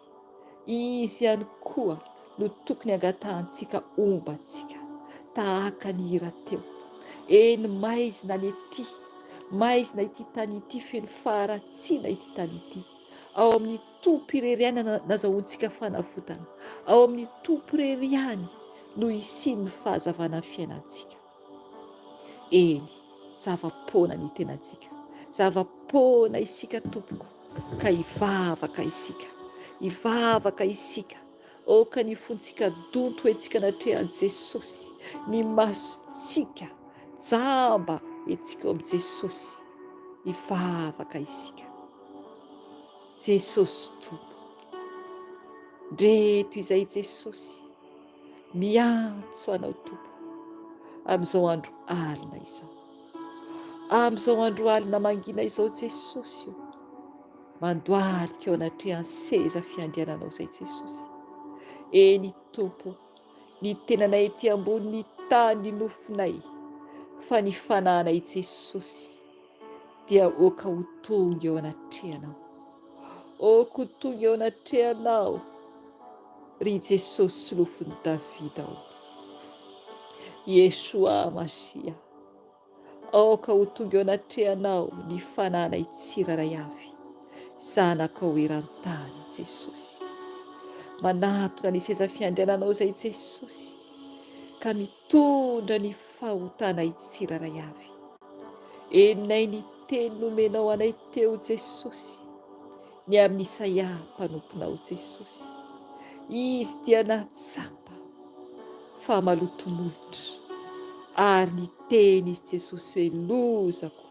Izy ihany koa no tokony hangatahantsika homba antsika, tahaka ny hira teo. Eny, maizina ny ety, maizina ity tany ity, feno faharatsiana ity tany ity. Ao amin'ny Tompo irery ihany no nazahoantsika fanavotana. Ao amin'ny Tompo irery ihany no hisian'ny fahazavana ny fiainantsika. Eny, zava-poana ny tenantsika. Zava-poana isika tompoko, ka hivavaka isika. Hivavaka isika. Aoka ny fontsika donto hoentsika anatrehan'i Jesosy, ny masontsika jamba entsika eo amin'i Jesosy. Hivavaka isika. Jesosy Tompo. Ndreto izay Jesosy. Miantso Anao Tompo amin'izao andro alina izao. Amin'izao andro alina mangina izao Jesosy o. Mandohalika eo anatrehan'ny seza fiandriananao izay Jesosy. Eny Tompo, ny tenanay ety ambonin'ny tany ny nofonay, fa ny fanahinay Jesosy dia aoka ho tonga eo anatrehanao. Aoka ho tonga eo anatrehanao, ry Jesosy solofon'i Davida ô. Yeshua Mashiach, aoka ho tonga eo anatrehanao ny fananay tsirairay avy, zanakao eran-tany, Jesosy. Manatona ny seza fiandriananao izay Jesosy, ka mitondra ny fahotanay tsirairay avy. Henonay ny teny nomenao anay teo Jesosy, ny amin'i Isaia mpanomponao Jesosy. Izy dia nahatsapa fa maloto molotra, ary niteny izy Jesosy hoe lozako,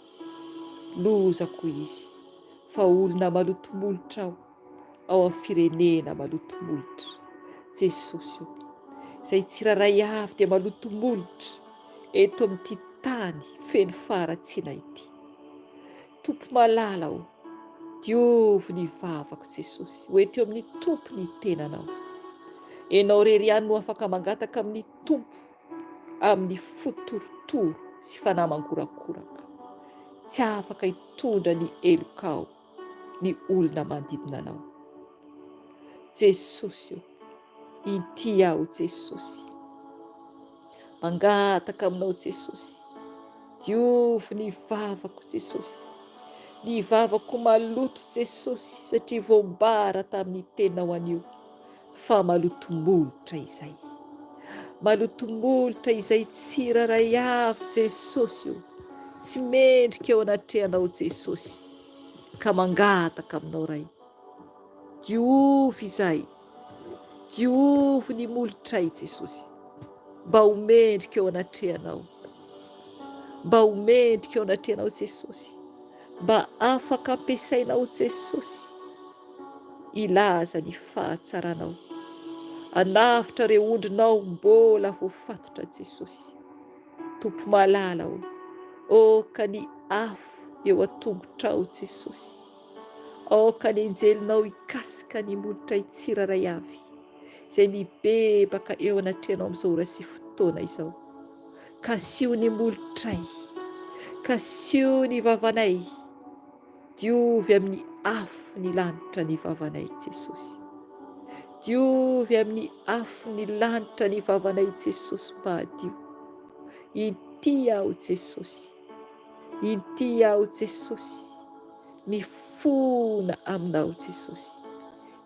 lozako izy, fa olona maloto molotra aho. ao amin'ny firenena maloto molotra. Jesosy o, izay tsirairay avy dia maloto molotra eto amin'ity tany feno faharatsiana ity. Tompo malala o, diovy ny vavako Jesosy, ho ento eo amin'ny Tompo ny tenanao. Enao irery ihany no afaka mangataka amin'ny Tompo amin'ny fo torotoro sy fanahy mangorakoraka. Tsy afaka hitondra ny helokao ny olona manodidina anao. Jesosy o, inty aho Jesosy. Mangataka aminao Jesosy. Diovy ny vavako Jesosy. Ny vavako maloto Jesosy satria voambara tamin'ny teninao anio fa maloto molotra izay. Maloto molotra izay tsirairay avy Jesosy o. Tsy mendrika eo anatrehanao Jesosy. Ka mangataka aminao Ray. Diovy izay. Diovy ny molotray Jesosy. Mba ho mendrika eo anatrehanao. Mba ho mendrika eo anatrehanao Jesosy. Mba afaka ampiasainao Jesosy. Hilaza ny fahatsaranao. Hanavotra ireo ondrinao mbola voafatotra Jesosy. Tompo malala o, aoka ny afo eo an-tongotrao Jesosy. Aoka ny anjelinao hikasika ny molotray tsirairay avy izay mibebaka eo anatrehanao amin'izao ora sy fotoana izao. Kasiho ny molotray, kasiho ny vavanay, diovy amin'ny afo ny lanitra ny vavanay Jesosy. Diovy amin'ny afo ny lanitra ny vavanay Jesosy mba hadio. Inty aho Jesosy, inty aho Jesosy, mifona aminao Jesosy,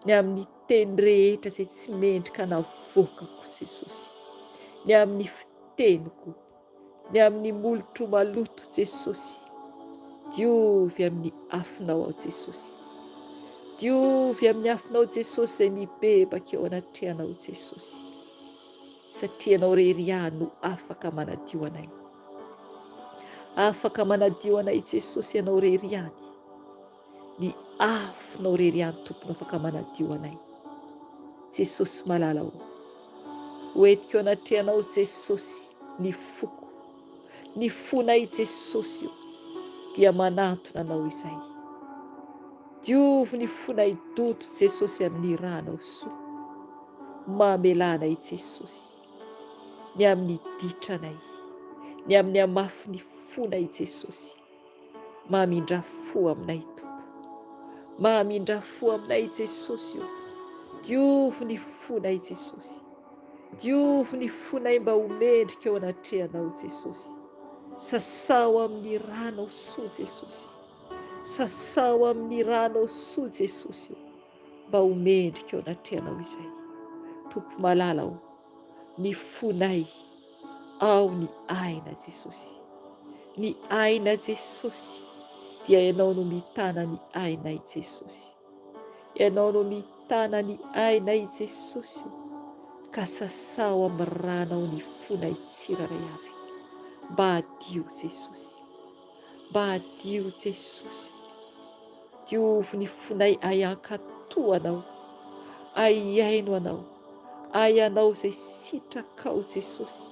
ny amin'ny teny rehetra izay tsy mendrika navoakako Jesosy, ny amin'ny fiteniko, ny amin'ny molotro maloto Jesosy, diovy amin'ny afonao aho Jesosy, diovy amin'ny afonao Jesosy izay mibebaka eo anatrehanao Jesosy, satria Ianao rery ihany no afaka manadio anay. Afaka manadio anay Jesosy Ianao rery ihany. Ny afonao rery ihany Tompo no afaka manadio anay. Jesosy malala o. Ho entiko eo anatrehanao Jesosy ny foko. Ny fonay Jesosy o dia manantona Anao izay. Diovy ny fonay donto Jesosy amin'ny ranao soa. Mamelà anay Jesosy ny amin'ny ditranay, ny amin'ny hamafin'ny fonay Jesosy. Mamindrà fo aminay Tompo. Mamindrà fo aminay Jesosy o. Diovy ny fonay Jesosy. Diovy ny fonay mba ho mendrika eo anatrehanao Jesosy. Sasao amin'ny ranao soa Jesosy. Sasao amin'ny ranao soa Jesosy o. Mba ho mendrika eo anatrehanao izay. Tompo malala o. Ny fonay Ao ny aina Jesosy. Ny aina Jesosy dia Ianao no mitana ny ainay Jesosy. Ianao no mitana ny ainay Jesosy o, ka sasao amin'ny ranao ny fonay tsirairay avy. Mba hadio Jesosy. Mba hadio Jesosy o. Diovy ny fonay ay hankatò Anao, ay hihaino Anao, ay hanao izay sitrakao Jesosy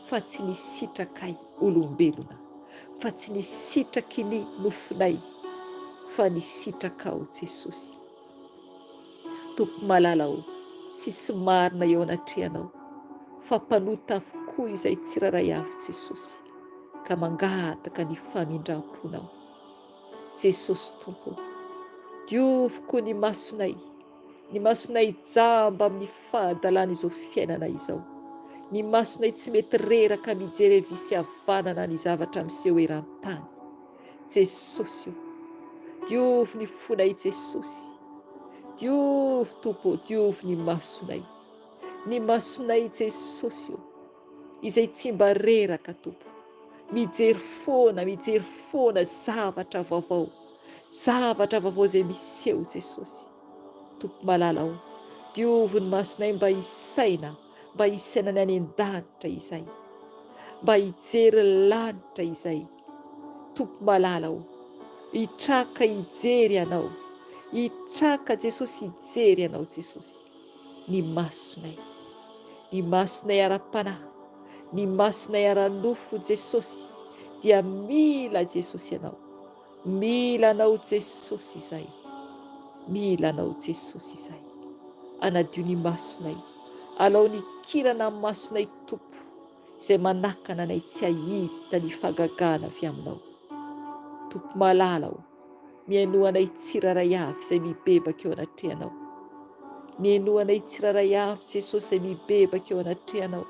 fa tsy ny sitrakay olombelona, fa tsy ny sitraky ny nofonay fa ny sitrakao Jesosy. Tompo malala ô, tsisy marina eo anatrehanao fa mpanota avokoa izay tsirairay avy Jesosy ka mangataka ny famindram-ponao. Jesosy Tompo ô, diovy koa ny masonay, ny masonay jamba amin'ny fahadalan'izao fiainana izao, ny masonay tsy mety reraka mijery havia sy havanana ny zavatra miseho eran-tany. Jesosy ô, diovy ny fonay Jesosy, diovy Tompo ô, diovy ny masonay, ny masonay Jesosy ô, izay tsy mba reraka Tompo, mijery foana, mijery foana zavatra vaovao, zavatra vaovao izay miseho Jesosy. Tompo malala o, diovy ny masonay mba hisaina, mba hisaina ny any an-danitra izay, mba hijery lanitra izay. Tompo malala o, hitraka hijery Anao, hitraka Jesosy hijery Anao Jesosy. Ny masonay, ny masonay ara-panahy, ny masonay ara-nofo Jesosy dia mila Jesosy Ianao, mila Anao Jesosy izay, mila Anao Jesosy izay. Anadio ny masonay, alao ny kirana amin'ny masonay Tompo, izay manakana anay tsy hahita ny fahagagana avy Aminao. Tompo malala ô, Mihainoa anay tsirairay avy izay mibebaka eo anatrehanao. Mihainoa anay tsirairay avy Jesosy izay mibebaka eo anatrehanao.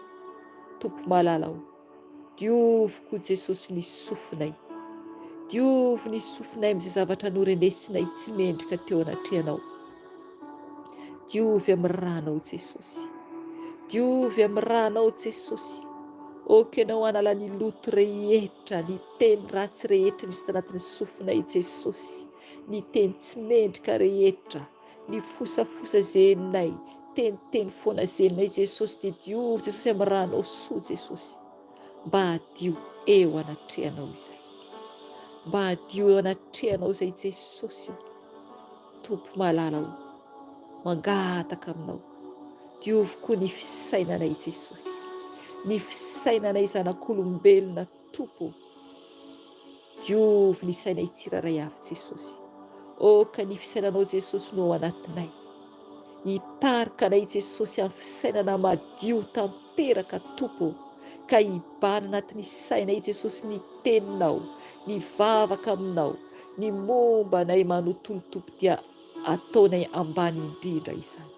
Tompo malala o, diovy koa Jesosy ny sofinay. Diovy ny sofinay amin'izay zavatra norenesinay tsy mendrika teo anatrehanao. Diovy amin'ny ranao Jesosy. Diovy amin'ny ranao Jesosy. Ok ianao hanala ny loto rehetra, ny teny ratsy rehetra nisy tanatin'ny sofinay Jesosy, ny teny tsy mendrika rehetra, ny fosafosa izay henonay, teniteny foana izay henonay Jesosy dia diovy Jesosy amin'ny ranao soa Jesosy. Mba hadio eo anatrehanao izay. Mba hadio eo anatrehanao izay Jesosy o. Tompo malala o! Mangataka aminao. Diovy koa ny fisainanay Jesosy. Ny fisainanay zanak'olombelona Tompo ô. Diovy ny sainay tsirairay avy Jesosy. Aoka ny fisainanao Jesosy no ao anatinay. Hitarika anay Jesosy amin'ny fisainana madio tanteraka Tompo ô. Ka hibana anatin'ny sainay Jesosy ny teninao, ny vavaka aminao, ny momba anay manontolo Tompo dia ataonay ambany indrindra izany.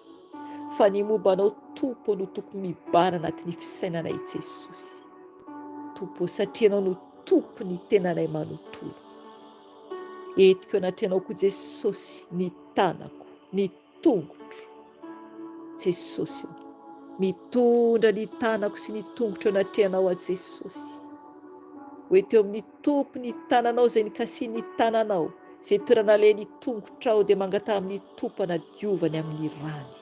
Fa ny momba anao Tompo no tokony mibana anatin'ny fisainanay Jesosy. Tompo ô, satria Ianao no Tompo ny tenanay manontolo. Entiko anatrehanao koa Jesosy ny tanako, ny tongotro. Jesosy ô, mitondra ny tanako sy ny tongotro anatrehanao aho Jesosy. Ho ety eo amin'ny Tompo ny tananao izay nikasihin'ny tananao, izay toerana alehan'ny tongotrao dia mangataha amin'ny Tompo hanadiovany amin'ny rany.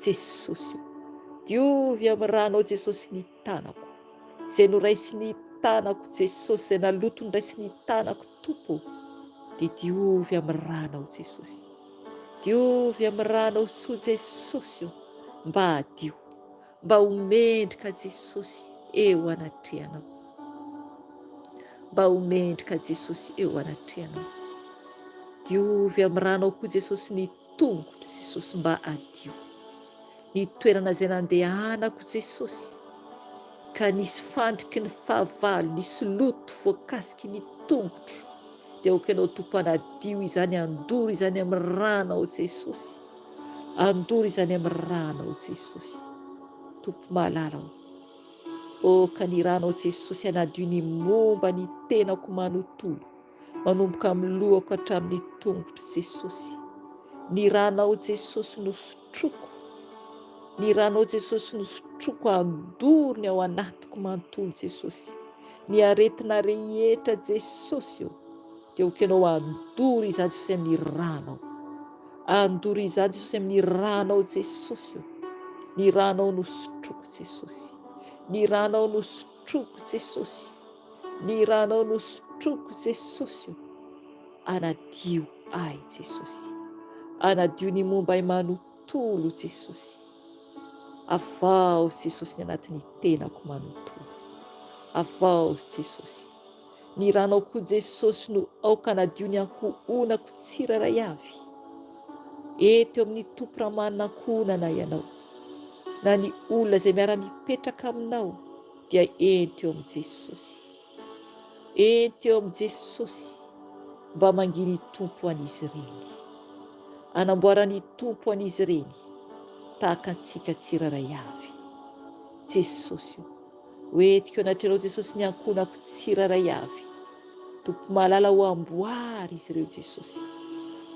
Jesosy ô, diovy amin'ny ranao Jesosy ny tanako. Izay noraisin'ny tanako Jesosy, izay naloto noraisin'ny tanako Tompo ô, dia diovy amin'ny ranao Jesosy. Diovy amin'ny ranao soa Jesosy ô, mba hadio. Mba ho mendrika Jesosy eo anatrehanao. Mba ho mendrika Jesosy eo anatrehanao. Diovy amin'ny ranao koa Jesosy ny tongotro Jesosy mba hadio. Ny toerana izay nandehanako Jesosy ka nisy fandriky ny fahavalo, nisy loto voakasiky ny tongotro dia aoka Ianao Tompo hanadio izany, handoro izany amin'ny ranao Jesosy. Andoro izany amin'ny ranao Jesosy. Tompo malala o. Oh ka ny ranao Jesosy hanadio ny momba ny tenako manontolo, manomboka amin'ny lohako hatramin'ny tongotro Jesosy. Ny ranao Jesosy no sotroko. Ny ranao Jesosy no sotroko andoro ny ao anatiko manontolo Jesosy. Ny aretina rehetra Jesosy o. Dia ok ianao andoro izany Jesosy amin'ny ranao. Andoro izany Jesosy amin'ny ranao Jesosy o. Ny ranao no sotroko Jesosy. Ny ranao no sotroko Jesosy. Ny ranao no sotroko Jesosy o. Anadio ahy Jesosy. Anadio ny momba ahy manontolo Jesosy. Avaozy Jesosy ny anatin'ny tenako manontolo. Avaozy Jesosy. Ny ranao koa Jesosy no aoka hanadio ny ankohonako tsirairay avy. Eto eo amin'ny Tompo raha manana ankohonana ianao, na ny olona izay miara-mipetraka aminao dia ento eo amin'i Jesosy. Ento eo amin'i Jesosy mba mangian'ny Tompo an'izy ireny. Anamboaran'ny Tompo an'izy ireny tahaka antsika tsirairay avy. Jesosy o. Ho entiko anatrehanao Jesosy ny ankohonako tsirairay avy. Tompo malala o amboary izy ireo Jesosy.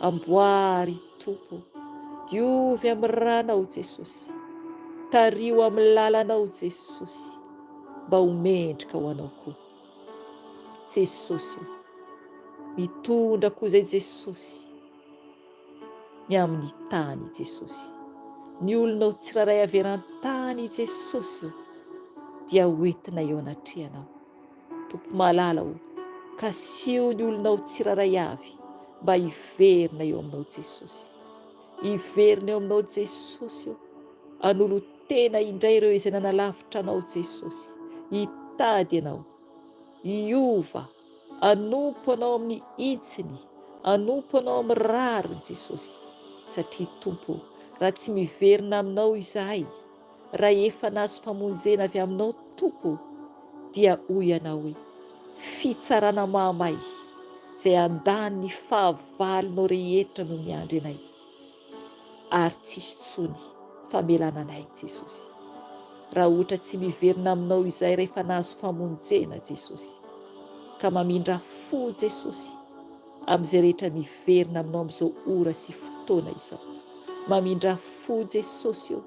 Amboary Tompo. Diovy amin'ny ranao Jesosy. Tariho amin'ny lalanao Jesosy. Mba ho mendrika ho anao koa. Jesosy o. Mitondra koa izay Jesosy. Ny amin'ny tany Jesosy. Ny olonao tsirairay avy eran-tany Jesosy o, dia ho entina eo anatrehanao. Tompo malala o, kasiho ny olonao tsirairay avy mba hiverina eo aminao Jesosy. Hiverina eo aminao Jesosy o, hanolo-tena indray ireo izay nanalavitra anao Jesosy. Hitady anao, hiova. Hanompo Anao amin'ny hitsiny, hanompo Anao amin'ny rariny Jesosy, satria Tompo o, raha tsy miverina Aminao izahay, raha efa nahazo famonjena avy Aminao Tompo o, dia hoy Ianao hoe, fitsarana mahamay izay handany ny fahavalonao rehetra no miandry anay. ary tsisy tsony famelana anay Jesosy raha ohatra tsy miverina aminao izay rehefa nahazo famonjena Jesosy ka mamindra fo Jesosy amin'izay rehetra miverina aminao amin'izao ora sy fotoana izao mamindra fo Jesosy ô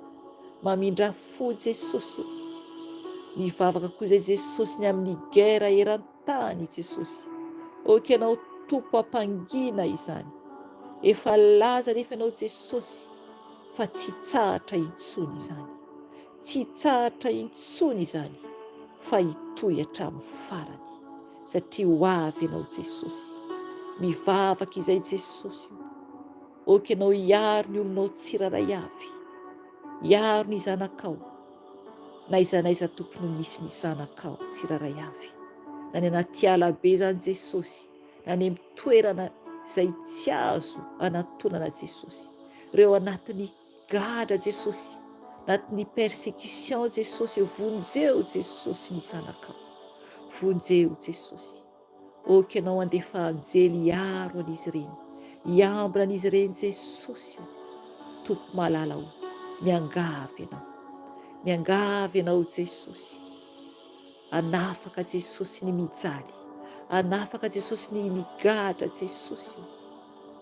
mamindra fo Jesosy ô mivavaka koa izay Jesosy ny amin'ny guerre eran tany Jesosy. Ok Ianao Tompo ampangina izany. Efa laza anefa Ianao Jesosy fa tsy hitsahatra intsony izany. Tsy hitsahatra intsony izany fa hitohy hatramin'ny farany. Satria ho avy Ianao Jesosy. Mivavaka izay Jesosy o. Aoka Ianao hiaro ny olonao tsirairay avy. Hiaro ny zanakao. Na aiza na aiza Tompo no misy ny zanakao tsirairay avy. Na any anaty ala be izany Jesosy, na any amin'ny toerana izay tsy azo anantonana Jesosy. Ireo anatin'ny gadra Jesosy, anatin'ny persécution Jesosy, vonjeo Jesosy ny zanakao. Vonjeo Jesosy. Ok ianao andefa anjely hiaro an'izy ireny, hiambina an'izy ireny Jesosy o! Tompo malala o! Miangavy Ianao, miangavy Ianao Jesosy, hanafaka Jesosy ny mijaly, hanafaka Jesosy ny migadra Jesosy o!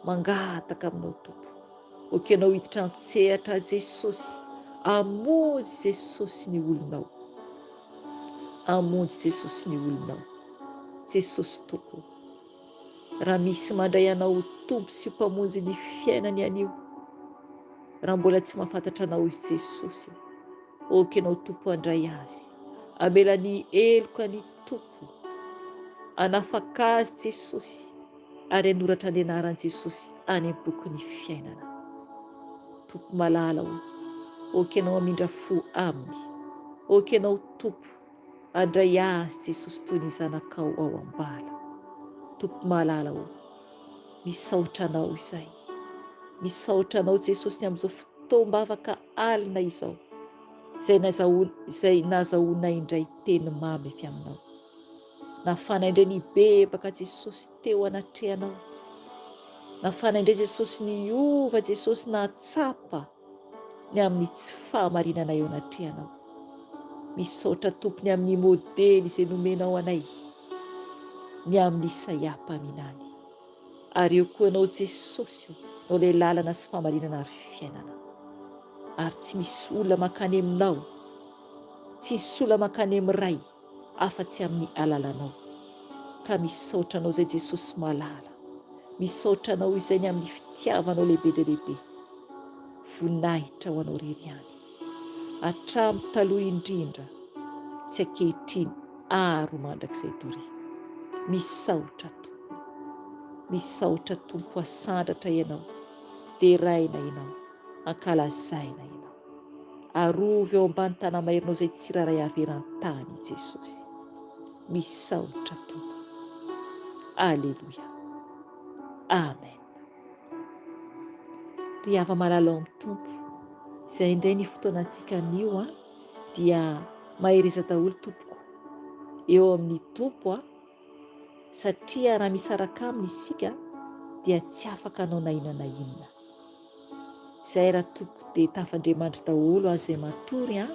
Mangataka aminao Tompo, ok Ianao hiditra an-tsehatra Jesosy, hamonjy Jesosy ny olonao. Hamonjy Jesosy ny olonao. Jesosy Tompo ô. Raha misy mandray Anao ho Tompo sy ho Mpamonjy ny fiainany anio, raha mbola tsy mahafantatra Anao izy Jesosy ô, ok Ianao Tompo handray azy, hamela ny heloka ny Tompo, hanafaka azy Jesosy ary hanoratra ny anaran'i Jesosy any amin'ny bokin'ny fiainana. Tompo malala o, ok Ianao hamindra fo aminy, ok Ianao Tompo handray azy Jesosy toy ny zanakao ao am-bala. Tompo malala o, misaotra Anao izay, misaotra Anao Jesosy ny amin'izao fotoam-bavaka alina izao, izay nazahoana, izay nazahoanay indray teny mamy avy Aminao. Nafana indray nibebaka Jesosy teo anatrehanao. Nafana indray Jesosy niova Jesosy nahatsapa ny amin'ny tsy fahamarinana eo anatrehanao. Misaotra Tompo ny amin'ny modely izay nomenao anay ny amin'ny Isaia mpaminany. Ary eo koa ianao Jesosy o, nao ilay lalana sy fahamarinana ary fiainana. Ary tsy misy olona mankany aminao, tsy hisy olona mankany amin'ny Ray afa-tsy amin'ny alalanao. Ka misaotra Anao izay Jesosy malala. Misaotra Anao izay ny amin'ny fitiavanao lehibe dia lehibe. Voninahitra ho Anao irery ihany. Hatramin'ny taloha indrindra sy ankehitriny ary ho mandrakizay doria. Misaotra Tompo. Misaotra Tompo asandratra Ianao. Deraina Ianao. Ankalazaina Ianao. Arovy eo ambany tanamairinao izay tsirairay avy eran-tany i Jesosy. Misaotra Tompo. Aleloia. Amen. Ry hava-malala ao amin'ny Tompo, izay indray ny fotoanantsika anio an, dia mahereza daholo tompoko eo amin'ny Tompo an, satria raha misaraka aminy isika dia tsy afaka hanao na inona na inona. Izay raha tompoko dia tafandriamandry daholo aza izay matory an,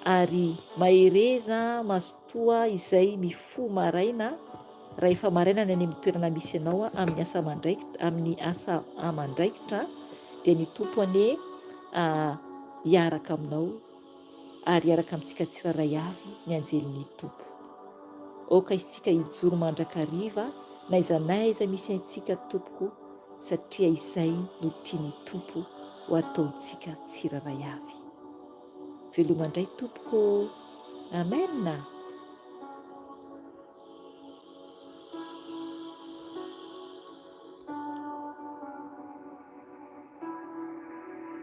ary mahereza mazotoa izay mifoha maraina raha efa maraina ny any amin'ny toerana misy anao amin'ny asa aman-draikitra amin'ny asa aman-draikitra dia ny Tompo anie hiaraka aminao ary hiaraka amintsika tsirairay avy ny anjelin'ny Tompo. Aoka isika hijoro mandrakariva n'aiza n'aiza misy antsika tompoko satria izay no tian'ny Tompo ho ataontsika tsirairay avy. Veloma indray tompoko ô! Amen!